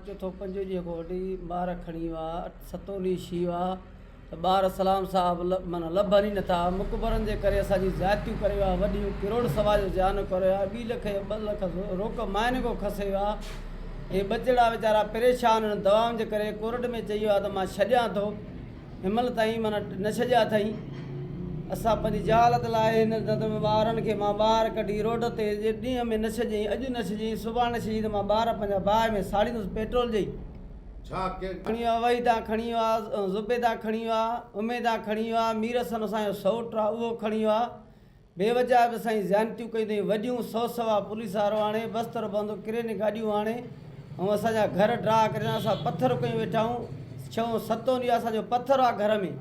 چوٿون پنجون ڏينهن کان وٺي ٻار کڻي ويا، ستون ڏينهن ڇي ويا ته ٻار سلام صاحب معنيٰ لڀن ئي نٿا. مقبرن جي ڪري اسان جي زيادتيون ڪري ويا، وڏيون ڪروڙ سوا جو زيان ڪري ويا، ٻي لک يا ٻه لک روڪ مائن کان کسي ويا. اهي ٻچڙا ويچارا پريشان آهن دوائن جي ڪري. ڪورٽ ۾ چئي ويا ته مان ڇڏيان ٿو. هن مهل تائين معنيٰ نه ڇڏيا اٿئين. اسان پنهنجي جهالت لاء هن ڌنڌ ۾ ٻارن کي مان ٻاهر ڪڍي روڊ تي جي ڏينهن ۾ نه ڇڏيائين، اڄ نه ڇڏيائين، سڀاڻي نه ڇڏيائين ته مان ٻار پنهنجا باهه ۾ ساڙيندس پيٽرول ڏئي. ڇا ڪنهن. کڻي ويا، وحيدان کڻي ويا، زبيدان کڻي ويا، اميدان کڻي ويا، مير حسن اسان جو سئوٽ آ اهو کڻي ويا. بي وجهه به سائين زيانتيون ڪيون اٿئين، وڏيون سو سوا پوليس وارو آڻي، بستر بند ڪرين گاڏيون آڻي ۽ اسان جا گهر ڊاهه ڪري اسان پٿر ڪيون ويٺا آهيون، ڇهون ستون ڏينهن اسان جو پٿر آ گهر ۾،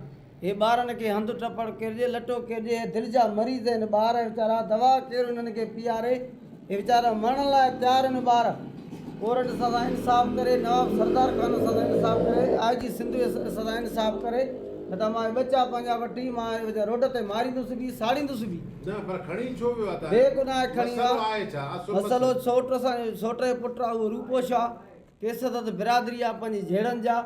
هي ٻارن کي هنڌ ٽپڙ ڪير ڏي، لٽو ڪير ڏي، هي دل جا مريض آهن ٻار ويچارا، دوا ڪير انهن کي پياري، هي ويچارا مرڻ لاء تيار آهن ٻار. ڪورٽ اسان سان انصاف ڪري، نواب سردار خان اسان سان انصاف ڪري، آء جي سنڌ اسان سان انصاف ڪري نه ته مان هي ٻچا پنهنجا وٺي مان هي روڊ تي ماريندس به ساڙيندس به. نه پر کڻي ڇو ويو آ تان بي گناهه کڻي ويو مسئلو آهي ڇا اصل مسئلو سوٽ اسان جو سوٽ جو پٽ آ اهو روپوش آ ڪيس اٿس برادري آ پنهنجي جهيڙن جا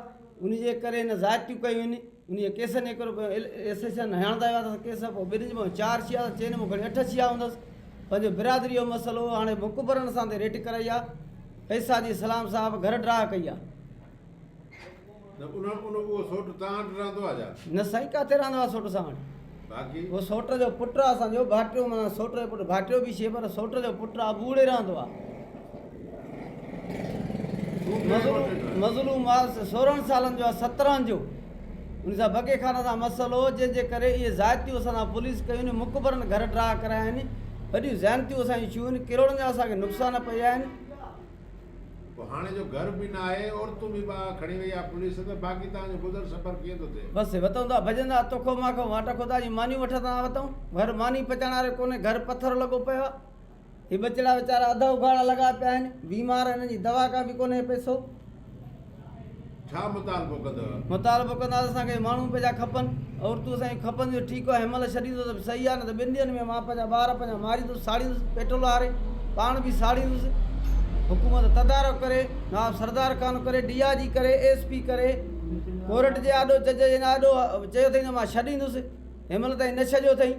انهي جي ڪري هن زيادتيون ڪيون آهن. انهيء ڪيسن جي ڪري پوء ايسيشن هڻندا ويا اٿس ڪيس پوء ٻن جي مون چار ڇيا چئن مون کڻي اٺ ڇيا هوندس پنهنجو برادري جو مسئلو هو هاڻي مقبرن سان تي ريٽ ڪرائي آ پئسا جي سلام صاحب گهر ڊراهه ڪئي آ. نه ان ان اهو سوٽ تان وٽ رهندو آ ڇا؟ نه سائين ڪاٿي رهندو آ سوٽ سان وٽ. باقي؟ اهو سوٽ جو پٽ آ اسان جو ڀائٽيو معنيٰ سوٽ جو پٽ ڀائٽيو به ڇي پر سوٽ جو پٽ آ ابوڙي رهندو آ. مظلوم آ 16 سالن جو آ 17 جو ان سان بگي خان سان مسئلو هو جنهن جي ڪري اهي زيادتيون اسان سان پوليس ڪيون آهن مقبرن گهر ڊاهه ڪرايا آهن وڏيون زيادتيون اسان جون ٿيون آهن ڪروڙن جا اسان کي نقصان پيا آهن. پوء هاڻي جو گهر به نه آهي عورتون به ٻاهر کڻي وئي آ پوليس ته باقي توهان جو گذر سفر ڪيئن ٿو ٿئي؟ بس وتون ٿا ڀڄندا توکو ماکو واٽ خدا جي مانيون وٺندا وتون گهر ماني پچائڻ وارو ڪونهي گهر پٿر لڳو پيو آ. هي ٻچڙا ويچارا اڌ اگهاڙا لڳا پيا آهن، بيمار هنن جي دوا ڪا به ڪونهي پئسو. ڇا مطالبو ڪندؤ؟ مطالبو ڪنداسين اسان کي ماڻهو پنهنجا کپن، عورتون اسان جون کپن جو ٺيڪ آهي هن مهل ڇڏيندو ته به صحيح آهي نه ته ٻن ڏينهن ۾ مان پنهنجا ٻار پنهنجا ماريندس ساڙيندس پيٽرول هاري پاڻ به ساڙيندس حڪومت تدارڪ ڪري نواب سردار خان ڪري ڊي I جي ڪري ايس پي ڪري ڪورٽ جي آڏو جج جي آڏو چيو اٿئي ته مان ڇڏيندس هن مهل تائين نه ڇڏيو اٿئي.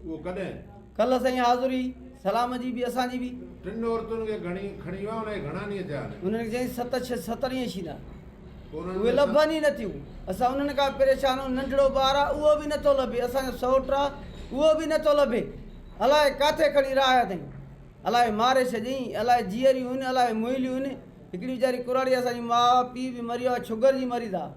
اهو ڪڏهن؟ ڪلهه سائين حاضري سلام جي به اسان جي به. ٽن عورتن کي گهڻي کڻي ويا انهن کي گهڻا ڏينهن ٿيا آهن؟ انهن کي چيائين ست ڇهه ست ڏينهن ٿيندا. پوء انهن اهي ۾ لڀن ئي نٿيون. اسان انهن کان پريشان آهيون. ننڍڙو ٻار آهي اهو به نٿو لڀي. اسان جو سئوٽ آهي اهو به نٿو لڀي. الائي ڪاٿي کڻي راهيا اٿئين. الائي ماري ڇڏيائين. الائي جيئريون آهن الائي مئليون آهن. هڪڙي ويچاري ڪراڙي اسان جي ماء پيء به مري ويو آهي. شگر جي مريض آهي.